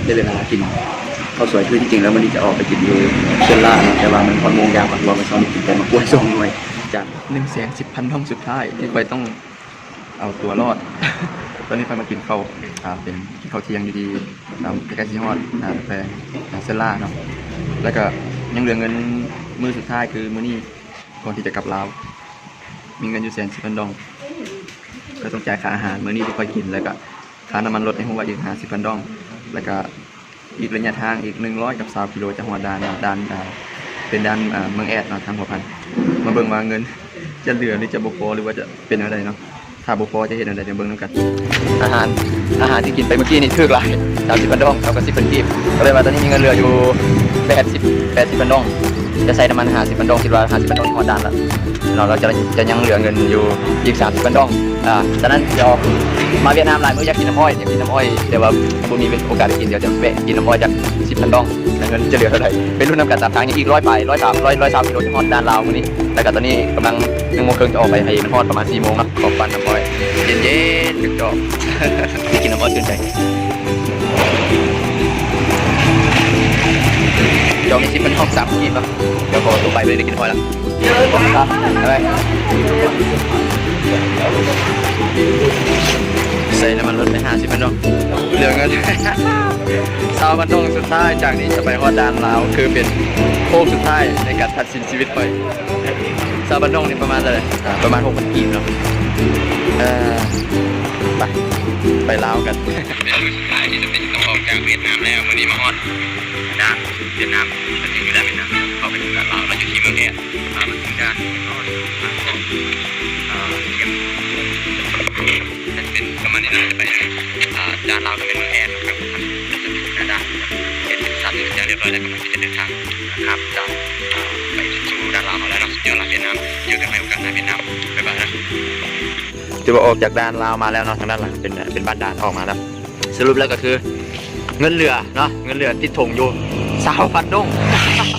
ໄດ້ເວລາກິນເຂົ້າສວຍ. ຄືທີ່ຈິງແລ້ວມື້ນີ້ຈະອອກໄປກິນຢູ່ເຊນລາເນາະ ແຕ່ວ່າມັນຮອດໂມງຢາມ ເພາະວ່າມື້ເຊົ້ານີ້ກິນແຕ່ໝາກກ້ວຍສອງໜ່ວຍ. ຈາກໜຶ່ງແສນສິບພັນດອງສຸດທ້າຍທີ່ຂ້ອຍຕ້ອງເອົາຕົວລອດ ຕອນນີ້ຂ້ອຍມາກິນເຂົ້າ ອ່າ ເປັນກິນເຂົ້າທ່ຽງຢູ່ທີ່ ອ່າ ໃກ້ໆຊິຮອດ ອ່າ ແຂວງ ອ່າ ເຊນລາເນາະ ແລ້ວກໍຍັງເຫຼືອເງິນມື້ສຸດທ້າຍ ຄືມື້ນີ້ ກ່ອນທີ່ຈະກັບລາວ ມີເງິນຢູ່ແສນສິບພັນດອງ ກໍຕ້ອງຈ່າຍຄ່າອາຫານມື້ນີ້ທີ່ຂ້ອຍກິນ ແລ້ວກໍຄ່ານ້ຳມັນລົດໃນຫົວອີກຫ້າສິບພັນດອງ ແລ້ວກໍອີກໄລຍະທາງອີກໜຶ່ງຮ້ອຍກັບຊາວກິໂລຈະຮອດດ່ານເນາະ ດ່ານ ອ່າ ເປັນດ່ານ ອ່າ ເມືອງແອດເນາະ ທາງຫົວພັນ. ມາເບິ່ງວ່າເງິນຈະເຫຼືອ ຫຼື ຈະບໍ່ພໍ ຫຼືວ່າຈະເປັນແນວໃດເນາະ. ຖ້າບໍ່ພໍຈະເຮັດແນວໃດ ດຽວເບິ່ງນຳກັນ. ອາຫານ ອາຫານທີ່ກິນໄປມື້ກີ້ນີ້ຖືກຫຼາຍ ສາມສິບພັນດອງ ເທົ່າກັບສິບພັນກີບ ກໍເລີຍວ່າຕອນນີ້ມີເງິນເຫຼືອຢູ່ແປດສິບ ແປດສິບພັນດອງ. ຈະໃຊ້ນ້ຳມັນຫ້າສິບພັນດອງ ຄິດວ່າຫ້າສິບພັນດອງຮອດດ່ານລະເນາະ ແລ້ວຈະ ຈະຍັງເຫຼືອເງິນຢູ່ອີກສາມສິບພັນດອງ. ອ່າ ສະນັ້ນຈະອອກມາຫວຽດນາມຫຼາຍມື້ ຢາກກິນນ້ຳອ້ອຍ ຢາກກິນນ້ຳອ້ອຍ ແຕ່ວ່າບໍ່ມີໂອກາດໄດ້ກິນ ດຽວຈະແວະກິນນ້ຳອ້ອຍຈັກສິບພັນດອງ ແລ້ວເງິນຈະເຫຼືອເທົ່າໃດ ໄປລຸ້ນນຳກັນ. ຕາມທາງຍັງອີກຮ້ອຍປາຍ ຮ້ອຍສາມ ຮ້ອຍ ຮ້ອຍຊາວກິໂລຈະຮອດດ່ານລາວມື້ນີ້ ແລ້ວກໍຕອນນີ້ກຳລັງ ໜຶ່ງໂມງເຄິ່ງຈະອອກໄປ ໃຫ້ມັນຮອດປະມານສີ່ໂມງເນາະ. ຂໍປັ່ນນ້ຳອ້ອຍເຢັນໆ ຈອກໆ ໄດ້ກິນນ້ຳອ້ອຍຊື່ນໃຈ. ຈອກນີ້ຊິເປັນຫ້ອງສາມກີບເນາະ. ດຽວຂໍຕົວໄປ ບໍ່ໄດ້ກິນນ້ຳອ້ອຍລະ. ໃສ່ນ້ຳມັນລົດໄປຫ້າສິບພັນດອງ ເຫຼືອເງິນຊາວພັນດອງສຸດທ້າຍ. ຈາກນີ້ຈະໄປຮອດດ່ານລາວ ຄືເປັນໂຄ້ງສຸດທ້າຍໃນການຕັດສິນຊີວິດຂ້ອຍ. ຊາວພັນດອງນີ້ປະມານເທົ່າໃດ? ອ່າ ປະມານຫົກພັນກີບເນາະ. ເອີ ໄປ ໄປລາວກັນ. ເປັນມື້ສຸດທ້າຍທີ່ຈະເປັນຕ້ອງອອກຈາກຫວຽດນາມແລ້ວ. ມື້ນີ້ມາຮອດດ່ານຫວຽດນາມ ປະເທດຢູ່ດ່ານຫວຽດນາມ ເຂົ້າໄປເມືອງລາວ ລາວຢູ່ທີ່ເມືອງແອດ. ອ່າ ມາເຖິງດ່ານເນາະ ອ່າ ທາງອອກ ອ່າ ທຽງ ເປັນປະມານນີ້ນະ ຈະໄປ ອ່າ ດ່ານລາວກໍແມ່ນເມືອງແອດເນາະ ກໍຜ່ານດ່ານ ເຮັດເອກະສານທຸກຢ່າງຮຽບຮ້ອຍແລ້ວ ກຳລັງທີ່ຈະເດີນທາງຂ້າມດ່ານ ອ່າ ໄປສູ່ດ່ານລາວເຮົາແລ້ວເນາະ. ຍ້ອນລາວຫວຽດນາມ ເຈີກັນໃໝ່ໂອກາດໜ້າຫວຽດນາມ ບາຍບາຍນະ. ຖືວ່າອອກຈາກດ່ານລາວມາແລ້ວເນາະ ທາງດ້ານຫຼັງເປັນ ເປັນບ້ານດ່ານອອກມາແລ້ວ. ສະຫຼຸບແລ້ວກໍຄືເງິນເຫຼືອເນາະ ເງິນເຫຼືອຕິດຖົງຢູ່ຊາວພັນດົງ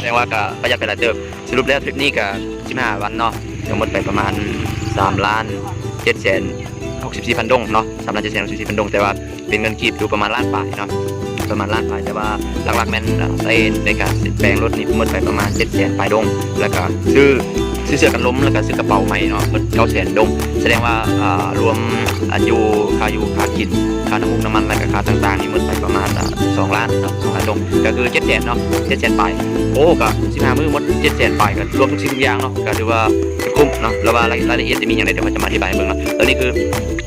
ແສດງວ່າກໍປະຢັດໄປຫຼາຍເຕີບ. ສະຫຼຸບແລ້ວທຣິບນີ້ກໍສິບຫ້າວັນເນາະ ກໍໝົດໄປປະມານສາມລ້ານເຈັດແສນຫົກສິບສີ່ພັນດົງເນາະ ສາມລ້ານເຈັດແສນຫົກສິບສີ່ພັນດົງ ແຕ່ວ່າເປັນເງິນກີບຢູ່ປະມານລ້ານປາຍເນາະ ປະມານລ້ານປາຍ ແຕ່ວ່າຫຼັກໆແມ່ນໃຊ້ໃນການແປງລົດນີ້ໝົດໄປປະມານເຈັດແສນປາຍດົງ ແລ້ວກໍຊື້ ຊື້ເສື້ອກັນລົມ ແລ້ວກໍຊື້ກະເປົາໃໝ່ເນາະ ໝົດເກົ້າແສນດົງ. ສະແດງວ່າ ອ່າ ລວມ ອ່າ ຢູ່ ຄ່າຢູ່ ຄ່າກິນ ຄ່ານ້ຳມັນ ແລ້ວກໍຄ່າຕ່າງໆນີ້ໝົດໄປປະມານ ອ່າ ສອງລ້ານເນາະ ສອງລ້ານດົງ ກໍຄືເຈັດແສນເນາະ ເຈັດແສນປາຍ. ໂອ້ ກໍສິບຫ້າມື້ໝົດເຈັດແສນປາຍ ກໍລວມທຸກສິ່ງທຸກຢ່າງເນາະ ກໍຖືວ່າຄຸ້ມເນາະ. ແລ້ວວ່າລາຍ ລາຍລະອຽດຈະມີຫຍັງແດ່ ດຽວຂ້ອຍຈະມາອະທິບາຍໃຫ້ເບິ່ງເນາະ. ຕອນນີ້ຄື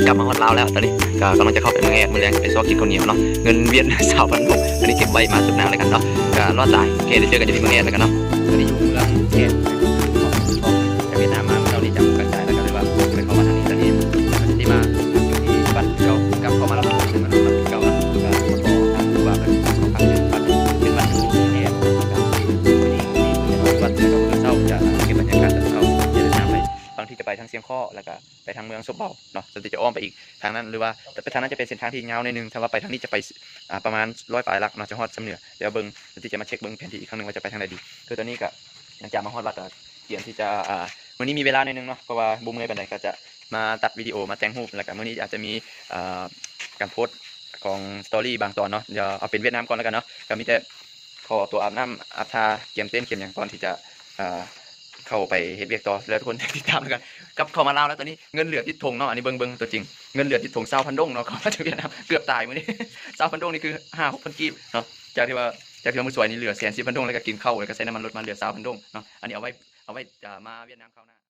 ກັບມາຮອດລາວແລ້ວ ຕອນນີ້ກໍກຳລັງຈະເຂົ້າໄປເມືອງແອດ ມື້ແລງໄປຊອກກິນເຂົ້າໜຽວເນາະ. ເງິນຫວຽດຊາວພັນດົງ ອັນນີ້ເກັບໄວ້ມາຊຸດໜ້າແລ້ວກັນເນາະ ກໍລອດຕາຍ. ໂອເຄ ດຽວເຈີກັນຢູ່ທີ່ເມືອງແອດແລ້ວກັນເນາະ. ຕອນນີ້ຢູ່ເມືອງແອດ ອອກຈາກຫວຽດນາມມາ ເຊົ້ານີ້ຈາກການຈ່າຍ ແລ້ວກໍເລີຍວ່າໄປເຂົ້າມາທາງນີ້ ຕອນນີ້ກໍຊິມາພັກຢູ່ທີ່ວັດເກົ່າ ກັບເຂົ້າມາແລ້ວເນາະ ເຂົ້າມານອນວັດເກົ່າເນາະ. ກໍມາຂໍທາງຜູ້ວ່າເພິ່ນເຂົ້າພັກຢູ່ວັດ ເປັນວັດຢູ່ແອດ ແລ້ວກໍມື້ນີ້ຈະນອນວັດ ແລ້ວກໍມື້ເຊົ້າຈະເກັບບັນຍາກາດຕອນເຊົ້າ ຈະເດີນທາງໄປ ບາງທີຈະໄປທາງຊຽງຄໍ້ ແລ້ວກໍໄປທາງເມືອງສົບເບົາເນາະ ສ່ວນທີ່ຈະອ້ອມໄປອີກທາງນັ້ນ ຫຼືວ່າ ແຕ່ທາງນັ້ນຈະເປັນເສັ້ນທາງທີ່ຍາວໜ້ອຍໜຶ່ງ. ຖ້າວ່າໄປທາງນີ້ຈະໄປ ອ່າ ປະມານຮ້ອຍປາຍຫຼັກເນາະ ຈະຮອດຊຳເໜືອ. ດຽວເບິ່ງ ດຽວຈະມາເຊັກເບິ່ງແຜນທີ່ອີກຄັ້ງໜຶ່ງວ່າຈະໄປທາງໃດດີ. ຄືຕອນນີ້ກໍຫຼັງຈາກມາຮອດວັດ ກໍກຽມທີ່ຈະ ອ່າ ມື້ນີ້ມີເວລາໜ້ອຍໜຶ່ງເນາະ ເພາະວ່າບໍ່ເມື່ອຍປານໃດ ກໍຈະມາຕັດວິດີໂອ ມາແຕ່ງຮູບ ແລ້ວກໍມື້ນີ້ອາດຈະມີ ອ່າ ການໂພສຂອງສະຕໍຣີບາງຕອນເນາະ. ດຽວເອົາເປັນຫວຽດນາມກ່ອນແລ້ວກັນເນາະ. ກໍມີແຕ່ ຂໍຕົວອາບນ້ຳອາບທ່າ ກຽມເຕັນ ກຽມຫຍັງກ່ອນທີ່ຈະ ເອີ ເຂົ້າໄປເຮັດວຽກຕໍ່ ແລ້ວທຸກຄົນຕິດຕາມແລ້ວກັນ. ກັບເຂົ້າມາລາວແລ້ວ ຕອນນີ້ເງິນເຫຼືອຕິດຖົງເນາະ ອັນນີ້ເບິ່ງ ເບິ່ງຕົວຈິງ ເງິນເຫຼືອຕິດຖົງຊາວພັນດົງເນາະ. ເຂົ້າມາຈາກຫວຽດນາມເກືອບຕາຍມື້ນີ້ ຊາວພັນດົງນີ້ຄືຫ້າຫົກພັນກີບເນາະ. ຈາກທີ່ວ່າ ຈາກທີ່ວ່າມື້ສວຍນີ້ເຫຼືອແສນສິບພັນດົງ ແລ້ວກໍກິນເຂົ້າ ແລ້ວກໍໃຊ້ນ້ຳມັນລົດມາເຫຼືອຊາວພັນດົງເນາະ. ອັນນີ້ເອົາໄວ້ ເອົາໄວ້ ເອີ ມາຫວຽດນາມຄາວໜ້າ.